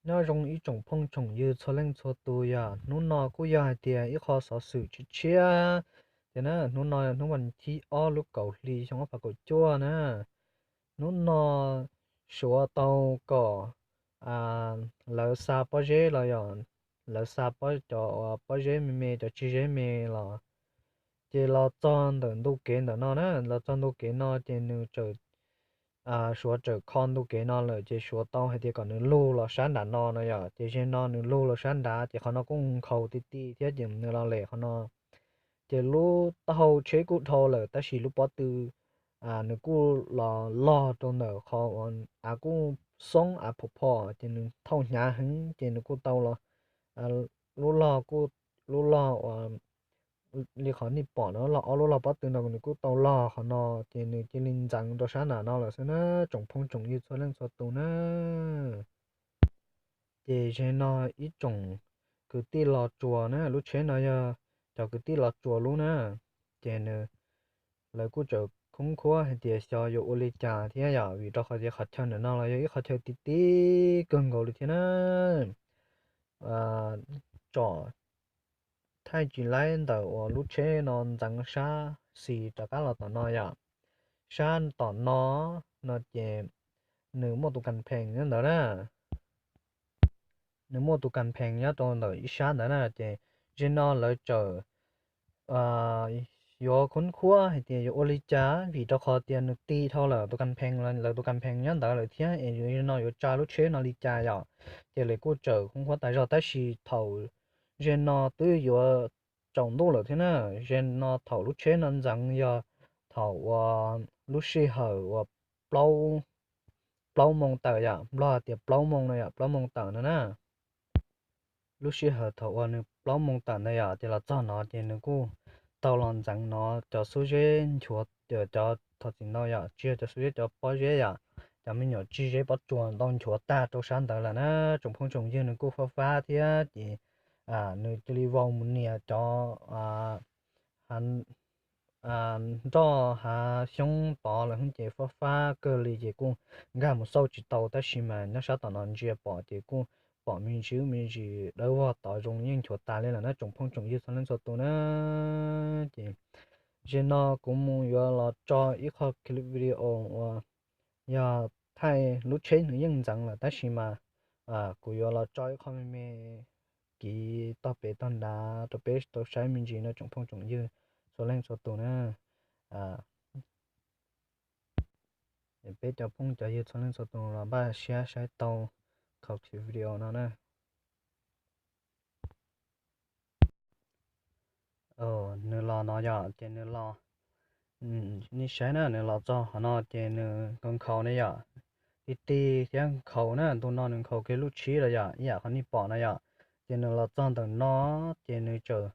Nyob zoo ib tsoom phooj tsoom ywg txhua leej txhua tus, yog hnub no kuj yog hais tias ib qho xov xwm tshiab tshiab. Ces na, hnub no hnub vas thib ob lub kaum hli xyoo ob phav kaum cuaj na, hnub no Suav tau kom lawv xa pob zeb los yog lawv xa cov pob zeb me me, cov tsis zeb me los, ces los txog ntawm ntu kev ntawm no na, los txog ntu kev no ces nws txawm, Suav txawm kho ntu kev no lawm ces Suav tau hais tias kom nws lug los sab nram no no yom. Ces ze no nws lug los sab nrad ces qhov no kuj nkhaus ti ti thiab ces nws los lem qhov no. Ces lub taub hau tsheb kuj dhau lawm tab sis lub pob tw nws kuj los log rau ntawm qhov av kuj xoob av phom phom ces nws thauj hnyav heev ces nws kuj tau los, lub log, lub log uas li qhov nej pom no los ob lub log pob tw no nws kuj tau log qhov no, ces nws cia li ntxeev rau sab nram no lawm xwb na, tsoom phooj tsoom ywg txhua leej txhua tus na. Ces ze no ib tsoom kwv tij los tsuas na, lub tsheb no yog cov kwv tij los tsuas lub na, ces nws, lawv kuj txawm khoob khuab hais tias xyov yuav ua li cas thiab yom, vim rau qhov tias qhov chaw ntawm no los yog ib qhov chaw ti ti kawg nkaus li thiab na. Tsom thaij tsis laib ntawm uas lub tsheb no ntxeev sab xis rov qab los tom no yom. Sab tom no, no ces nws muaj tus kas phees nyob ntawd na, nws muaj tus kas phees nyob rau ntawm ib sab ntawd na, ces ze no lawv txawm yuav khoob khuab hais tias yuav ua li cas vim rau qhov tias nws ti dhau lawm tus kas phees, lawv tus kas phees nyob ntawd lawm thiab es ze no yuav tsa lub tsheb no li cas yom. Ces lawv kuj txawm khoob khuab tas zog tab sis thaum ze no twb yuav tsaus ntuj lawm thiab na, ze no thaum lub tsheb no ntxeev yog thaum uas lub sij hawm uas plaub moo tawm yom, Nplog tias plaub moo no yom, plaub moo tawm no na. Lub sij hawm thaum uas nws plaub moo tawm ntawd yom, ces los txog no ces nws kuj tau los ntxeev no cov xub zeb nchuav, cov thom txim ntau yom, tsis yog cov xub zeb, cov pob zeb yom, cov me nyuam tsis zeb pob tsuas ntau nchuav tag rau sab ntawd lawm na, tsoom phooj tsoom ywg. Nws kuj fab fab thiab ces nws cia li vau mus nias cov nroj hav xyoob tod lawm ces fab fab kawg li ces kuj nkag mus xauj tsis tau tab sis mas nyob sab tom no ntsia pom ces kuj pom me ntsis me ntsis dawb vog tod zoo yeej nchuav tas li lawm na, tsoom phooj tsoom ywg txhua leej txhua tus na. Ces ze no kuv mus yuav los tso ib qho clip video uas yog thaij lub tsheb nws yeej ntxeev lawm tab sis mas kuv yuav los tso ib qho me me kiv tog pem tog nrad rau peb tau saib me ntsis no tsoom phooj tsoom ywg txhua leej txhua tus na. Peb cov phooj cov ywg txhua leej txhua tus los npaj siab saib tau qhov clip video no na. Nws los no yom, ces nws los, nej saib na, nws los txog qhov no ces nws nkhaus nkhaus ne yom, ti ti thiab nkhaus na, ntu no nws nkhaus kiag lub tshib los yom, ib yam qhov nej pom no yom. Ces nws los txog ntawm no ces nws txawm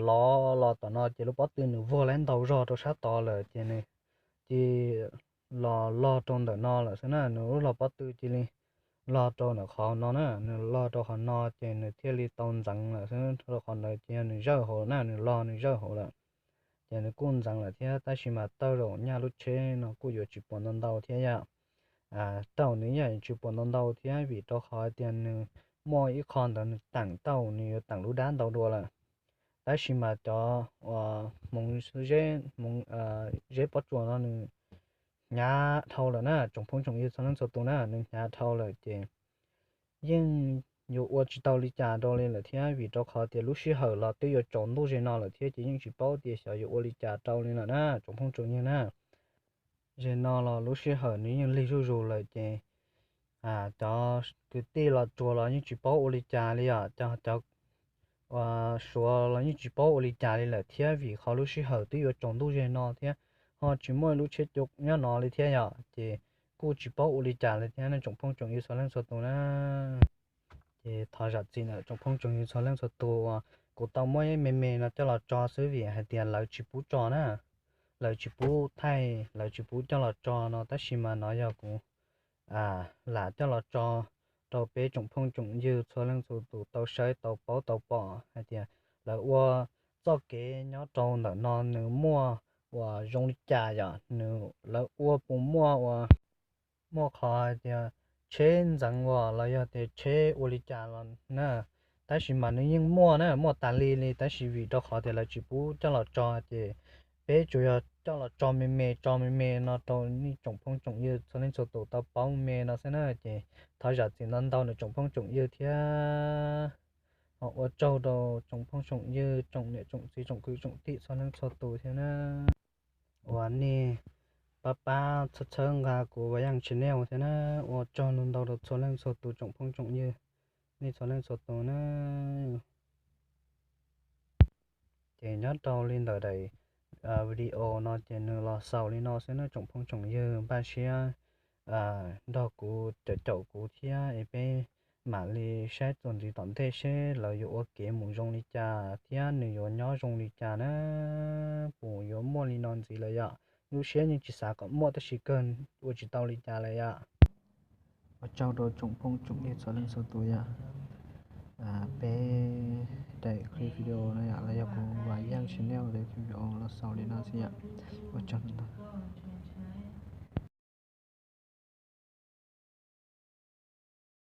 lov los tom no ces lub pob tw nws vuag laib ntau zog rau sab tod lawm ces nws cia li los log rau ntawm no lawm xwb na, nws lub log pob tw cia li log rau ntawm qhov no na, nws log rau qhov no ces nws thiaj li tau ntxeev lawm xwb, rau qhov ntawd ces yog nws zawj hauv na, nws log nws zawj hauv lawm. Ces nws kuj ntxeev lawm thiab tab sis mas tawj zaum nyaj lub tsheb no kuj yuav tsis puas ntau ntau thiab yom. Tawj nws yam tsis puas ntau ntau thiab vim rau qhov tias nws muaj ib qho ntawd nws teem tawj, nws yuav teem lub dab ntau dua lawm. Tab sis mas cov uas hmoov zeb, hmoov zeb pob tsuas no nws hnyav dhau lawm na, tsoom phooj tsoom ywg txhua leej txhua tus na, nws hnyav dhau lawm ces yeej yuav ua tsis tau li cas rau li lawm thiab vim rau qhov tias lub sij hawm los twb yuav tsaus ntuj ze no lawm thiab ces yeej tsis paub tias xyov yuav ua li cas rau li lawm na, tsoom phooj tsoom ywg na. Ze no los lub sij hawm nws yeej lig zuj zus lawm ces cov kwv tij los tsuas los yeej tsis paub ua li cas li os, cov Suav los yeej tsis paub ua li cas li lawm thiab vim qhov lub sij hawm twb yuav tsaus ntuj ze no thiab ho tsis muaj lub tsheb cua nyob no li thiab yom, ces kuj tsis paub ua li cas li thiab nej tsoom phooj tsoom ywg txhua leej txhua tus na. Ces thov zam txim ntawm tsoom phooj tsoom ywg txhua leej txhua tus uas kuv tau muab me me no coj los tso xwb vim hais tias lawv tsis pub tso na, lawv tsis pub thaij, lawv tsis pub coj los tso no tab sis mas no yog kuv lam coj los tso rau peb tsoom phooj tsoom ywg txhua leej txhua tus tau saib tau paub tau pom hais tias lawv ua txoj kev nyob rau ntawm no nws muaj uas zoo li cas yom, nws lawv ua puas muaj uas muaj qhov hais tias tsheb ntxeev as los yog tias tsheb ua li cas los na, tab sis mas nws yeej muaj na, muaj tas li li, tab sis vim rau qhov tias lawv tsis pub coj los tso ces peb tsuas yog coj los tso me me, tso me me no rau nej tsoom phooj tsoom ywg txhua leej txhua tus tau paub me no xwb na. Ces thov zam txim ntau ntau nawb tsoom phooj tsoom ywg thiab. Ua tsaug rau tsoom phooj tsoom ywg, tsoom niam tsoom txiv, tsoom kwv tsoom tij txhua leej txhua tus thiab na, uas nej pab pab txhawb txhawb nqa kuv Vas Yaj Channel thiab na. Ua tsaug ntau ntau rau txhua leej txhua tus tsoom phooj tsoom ywg, nej txhua leej txhua tus na. Ces nyob rau li ntawm daim video no ces nws los xaus li no xwb nawb tsoom phooj tsoom ywg. Npaj siab nrog kuv caum caum kuv thiab es peb mam li saib txuas ntxiv tom ntej seb lawv yuav ua kev mus zoo li cas thiab nws yuav nyob zoo li cas na. Puas yuav muaj li no ntxiv lawm yom? Lub siab yeej tsis xav kom muaj tab sis kawg ua tsis tau li cas lawm yom. Ua tsaug rau tsoom phooj tsoom ywg txhua leej txhua tus yom. Peb daim clip video no yom, los yog kuv Vas Yaj Channel daim clip video los xaus li no xwb yom. Ua tsaug ntau.